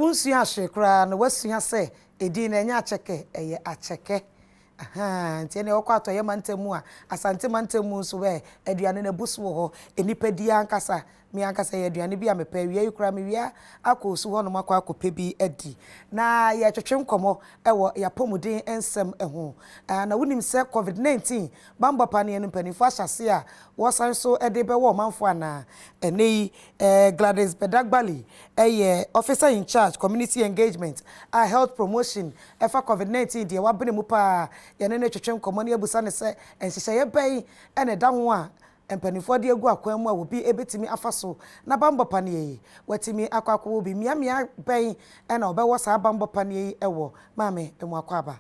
Wonsua hwee koraa no, woasua sɛ edin no ɛnyɛ Akyɛkɛ, ɛyɛ Akyɛkɛ. Ahaa, nti ɛneɛ wokɔ Atɔeɛ mantam mu a, Asante mantam mu nso ɛ, aduane no abu so wɔ hɔ. Nnipa di ankasa. Me ankasa ɛyɛ aduane bi a mepɛ. Awia yi koraa mewia akɔ Osu hɔnom akɔ akɔpɛ bi adi. Na yɛretwetwe nkɔmmɔ wɔ yɛn apɔmuden nsɛm ho. Ah, na wonim sɛ Covid 19 bammɔ paneɛ no mpanimfoɔ ahyɛ aseɛ a wɔresan nso de rebɛwɔ ɔmanfoɔ anaa? Ɛnnɛ yi, Gladys Bedagbali yɛ Officer in Charge, Community Engagement a Health Promotion ɛfa Covid 19 deɛ wabene mu paa. Yɛne no retwetwe nkɔmmɔ na yɛabisa no sɛ nhyehyɛeɛ bɛn na ɛda ho a mpanimfoɔ de agu akwan mu a obi bɛtumi afa so na bammɔ paneɛ yi watumi akɔ akɔwɔ bi. Mmeammea bɛn na ɔbɛwɔ saa bammɔ paneɛ yi wɔ? Maame Mmoakwaaba.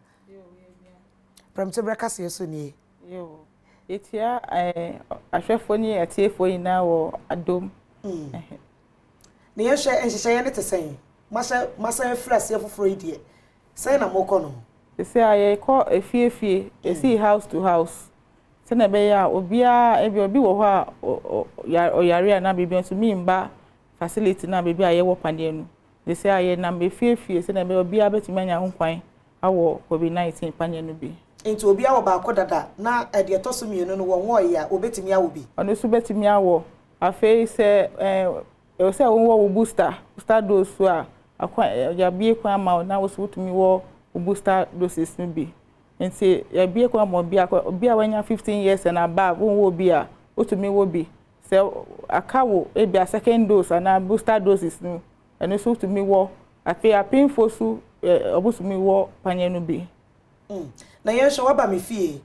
Prɛmtoberɛ kaseɛ so nie. Yoo, yɛkyia ahwɛfoɔ ne atiefoɔ nyinaa wɔ Adom. Na yɛnhwɛ, nhyehyɛeɛ no te sɛn? Moahyɛ, moasan afiri aseɛ foforɔ yi deɛ, sɛn na mokɔ no? Seesei a yɛkɔ efie fie, yɛsii house to house, sɛdeɛ ɛbɛyɛ a obiara, ebi obi wɔ hɔ a ɔyare anaa biribi ɔntumi mma facility no a baabi a yɛwɔ paneɛ no. Seesei a yɛnam efie fie sɛdeɛ ɛbɛyɛ a obiara bɛtumi anya ho kwan awɔ covid 19 paneɛ no bi. Nti obi awɔ baako dada na deɛ ɛtɔ so mmienu no wɔnwɔeɛ a, wɔbɛtumi awɔ bi? Ɔno nso bɛtumi awɔ. Afei sɛ ɛwɔ sɛ wowɔ wo booster, booster dose so a, akwan, yɛabue kwan ama wo na wo nso wotumi wɔ wo booster doses no bi. Nti yɛabue kwan ama obi a, obi a wanya 15 years and above, wonwɔ bi a, wotumi wɔ bi. Sɛ aka wo ebia second dose anaa booster doses no, ɛno nso wotumi wɔ. Afei apemfoɔ nso wɔtumi wɔ paneɛ no bi. Na yɛn nso, woaba me fie,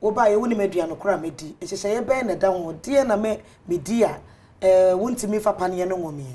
wobaeɛ wonim aduane korɔ a mɛdi, nhyehyɛeɛ bɛn na ɛda ho, deɛn na mɛ medi a eh, wontumi mfa paneɛ no nwɔ meɛ?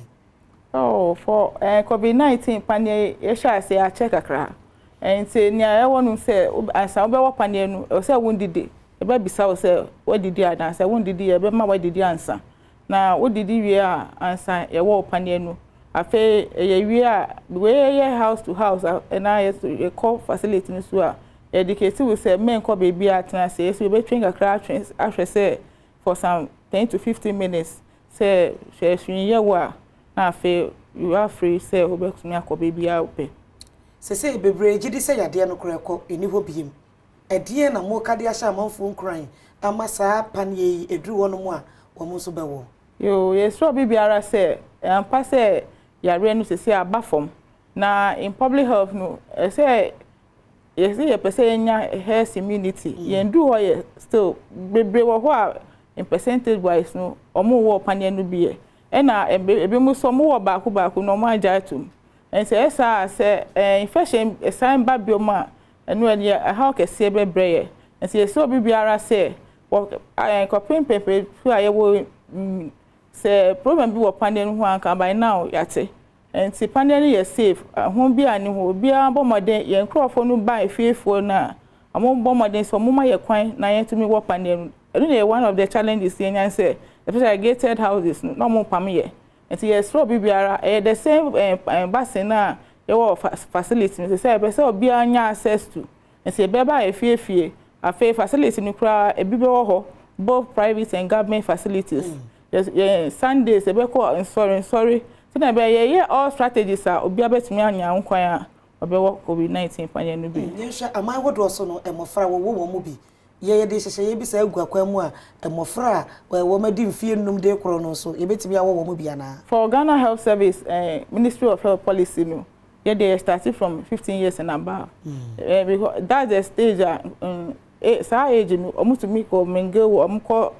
Oh, for COVID-19 paneɛ yɛhyɛ aseɛ akyɛ kakra. Nti nea ɛwɔ no sɛ ansa wobɛwɔ paneɛ no, ɛwɔ sɛ wondidi. Yɛbɛbisa wo sɛ woadidi anaa, sɛ wondidi a yɛbɛma woadidi ansa. Na wodidi wie a ansa yɛwɔ wo paneɛ no. Afei ɛyɛ wie a, wei yɛ house to house na yɛkɔ facility no so a, yɛdicate wo sɛ menkɔ baabi a tena ase. Yɛsɛ yɛbɛtwɛn kakra atwɛn ahwɛ sɛ for some 10 to 15 minutes sɛ hwɛ hwee yɛ wo a, na afei you are free sɛ wobɛtumi akɔ baabi a wopɛ. Sesei bebree gye di sɛ yadeɛ no koraa kɔ, ɛnni hɔ biem. Ɛdeɛn na moka de ahyɛ amanfoɔ nkuran ama saa paneɛ yi ɛduru hɔnom a wɔn nso bɛwɔ? Yoo, yɛsrɛ obi biara sɛ, ampa sɛ yareɛ no sesei aba fam, na in public health no, ɛsɛ yɛsɛ yɛpɛ sɛ yɛnya herd immunity. Yɛnduru hɔ yɛ still, bebree wɔ hɔ a in percentage wise no, wɔn wɔ paneɛ no bi yɛ. Ɛna ebinom nso wɔn wɔ baako baako na wɔn agya atum. Nti ɛyɛ saa sɛ infection san ba biom a, ɛno ɛdeɛ ɛhaw kɛseɛ bɛbrɛ yɛ. Nti yɛsrɛ obi biara sɛ, kɔpem pɛpɛɛpɛ a yɛwɔ sɛ problem bi wɔ paneɛ no ho anka by now yɛate. Nti paneɛ no yɛ safe, ho bi a ne ho, obiara bɔ mmɔden, yɛn nkurɔfoɔ no ba efiefoɔ no a, wɔn bɔ mmɔden sɛ wɔn ma yɛ kwan na yɛntumi wɔ paneɛ no. Ɛno na yɛ one of the challenges yɛn nya sɛ, especially gated houses no, na wɔn pam yɛ. Nti yɛsrɛ obi biara, ɛyɛ the same vaccine a yɛwɔ facility no, sɛ yɛpɛ sɛ obiara nya access to. Nti yɛbɛba efiefie, afei facility no koraa ebi bɛwɔ hɔ, both private and government facilities. Yɛ Sundays yɛbɛkɔ nsɔre nsɔre, sɛdeɛ ɛbɛyɛ yɛyɛ all strategies a obiara bɛtumi anya ho kwan a ɔbɛwɔ COVID-19 paneɛ no bi. Yɛnhwɛ aman ahodoɔ so no, mmɔfra wɔwɔ wɔn mu bi. Yɛyɛ de nhyehyɛeɛ bi saa agu akwan mu a, mmɔfra a wɔn adi mfeɛ 5 de korɔ no nso, yɛbɛtumi awɔ wɔn mu bi anaa? For Ghana Health Service, Ministry of Health policy no, yɛde yɛ starting from 15 years and above. Because that's the stage a saa age no, wɔn tumi kɔ mingle, wɔn kɔ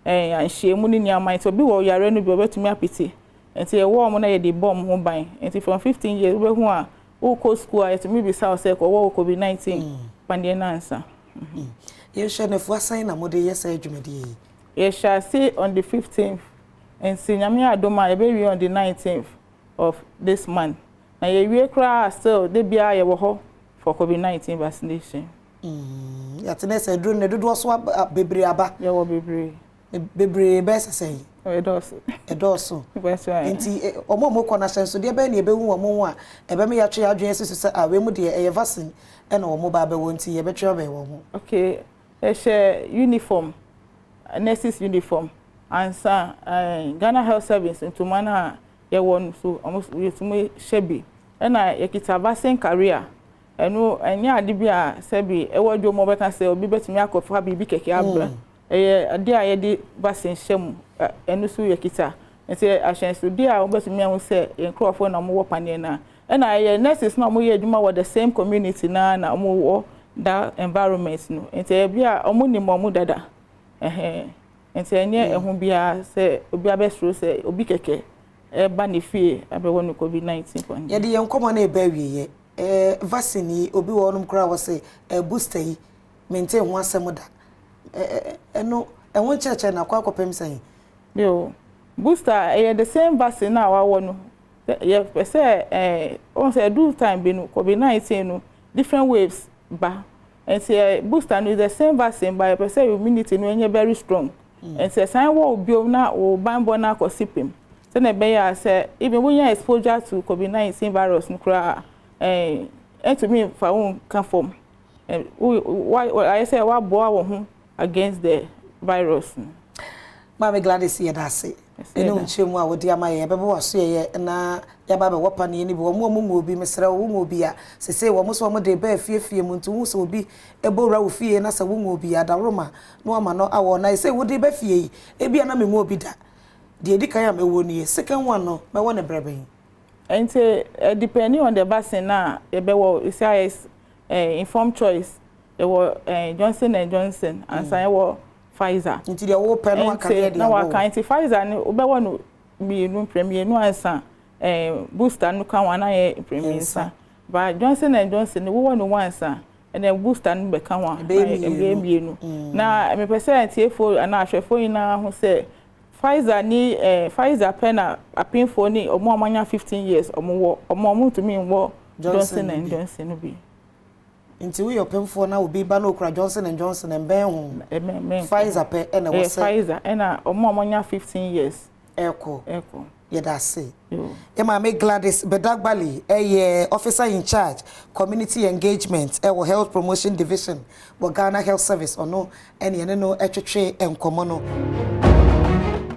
nhyiamu ne nneɛma, nti obi wɔ yare no bi ɔbɛtumi apiti. Nti yɛwɔ wɔn na yɛde bɔ wɔn ho ban. Nti from 15 years wobɛhu a wokɔ school a yɛtumi bisa wo sɛ kɔwɔ COVID-19 paneɛ no ansa. Yɛnhwɛ nafua sɛn na mode yɛ saa dwumadie yi? Yɛhyɛ ase on the 15th, nti Nyame adom a yɛbɛwie on the 19th of this month. Na yɛwie koraa still de biara yɛwɔ hɔ for COVID-19 vaccination. Yɛate ne sɛ aduro no dodoɔ so bebree aba. Yɛwɔ bebree. Bebree bɛyɛ sɛ sɛn? Ɛdɔɔso. Ɛdɔɔso. Nti wɔn a wɔkɔ no ahyɛnsodeɛ bɛyɛ na yɛbɛhu wɔn ho a ɛbɛma yɛatwe yɛn adwene asi so sɛ a wei mu deɛ ɛyɛ vaccine ɛna wɔn ba abɛwɔ nti yɛbɛtwe abɛn wɔn ho. Okay, ɛhyɛ uniform, nurses uniform ansa Ghana Health Service ntoma no a yɛwɔ no so wɔn yɛtumi hyɛ bi. Ɛna yɛkita vaccine carrier. Ɛno ɛnyɛ ade bi a sɛbi ɛwɔ dwom ɔbɛka sɛ obi bɛtumi akɔfa biribi kɛkɛ aba. Ɛyɛ ade a yɛde vaccine hyɛ mu. Ɛno nso yɛkita. Nti ahyɛnsodeɛ a wɔbɛtumi ahu sɛ yɛn nkurɔfoɔ na wɔwɔ paneɛ no a, ɛna ɛyɛ nurses na wɔyɛ adwuma wɔ the same community na wɔwɔ that environment no. Nti ɛyɛ bi a wɔn nim wɔn dada. Ɛhɛn, nti ɛnyɛ ɛho biara sɛ obi abɛsoro sɛ obi kɛkɛ ɛba ne fie abɛwɔ no COVID-19 paneɛ. Yɛde yɛn nkɔmmɔ no ɛba awieɛ. Vaccine yi, obi wɔ hɔnom koraa wɔ sɛ booster yi, mente ho asɛm da. Ɛno ɛho nkyerɛkyerɛ na akɔ akɔpem sɛn? Yo, booster ɛyɛ the same vaccine na wawɔ no. Yɛpɛ sɛ wɔn sɛ ɛdu time bi no, COVID-19 no, different waves ba. Nti booster no is the same vaccine, but yɛpɛ sɛ immunity no ɛnyɛ very strong. Nti ɛsan wɔ bio na wo banbɔ no akɔ si pem sɛnɛ ɛbɛyɛ a sɛ even wonya exposure to COVID-19 virus no koraa, ɛntumi fa wo nka fam. Wo wa ayɛ sɛ waboa wo ho against the virus no. Maame Gladys, yɛda ase ɛne wo nkyerɛ mu a wode ama yɛ. Yɛbɛbɔ w'aso yɛyɛ na yɛaba bɛwɔ paneɛ no bi. Wɔn a wɔn mu obi, mesrɛ wo, wo obi a sese wɔn nso wɔn de ba afiefie mu, nti wo sɛ obi ɛbɔ wura wo fie na sɛ wo mu obi adaworoma na wama no awɔ na sɛ wode ba fie yi, ebi a na me mu obi da deɛ edi kan a mɛwɔ nie, second one no mɛwɔ ne brɛ bɛn? Nti depending on the vaccine na yɛbɛwɔ esi ayɛ informed choice. Yɛwɔ Johnson and Johnson ansa yɛwɔ Pfizer. Nti deɛ wɔpɛ no waka deɛ na waka. Nti Pfizer no, wobɛwɔ no mmienu, mpere mmienu ansa booster no ka ho ana yɛ mpere 3. But Johnson and Johnson no, wowɔ no once a, ɛnna booster no bɛka ho a, ɛbɛyɛ mmienu. Na mepɛ sɛ atiefoɔ anaa ahwɛfoɔ nyinaa ho sɛ Pfizer ni Pfizer pɛ na apemfoɔ ne ɔmo a wɔanya 15 years ɔmo wɔ. Ɔmo a ɔmo ntumi nwɔ Johnson and Johnson no bi. Nti woyɛ ɔpemfoɔ na obi ba na okura Johnson and Johnson, mbɛn ho. Pfizer pɛ ɛna wɔ sɛ Pfizer ɛna ɔmo a wɔanya 15 years. Ɛkɔ. Ɛkɔ. Yɛda ase. Yɛ maame Gladys Bedagbali ɛyɛ officer in charge, community engagement, ɛwɔ Health Promotion Division wɔ Ghana Health Service. Ɔno ɛne ɛne no ɛtwetwe nkɔmɔ no.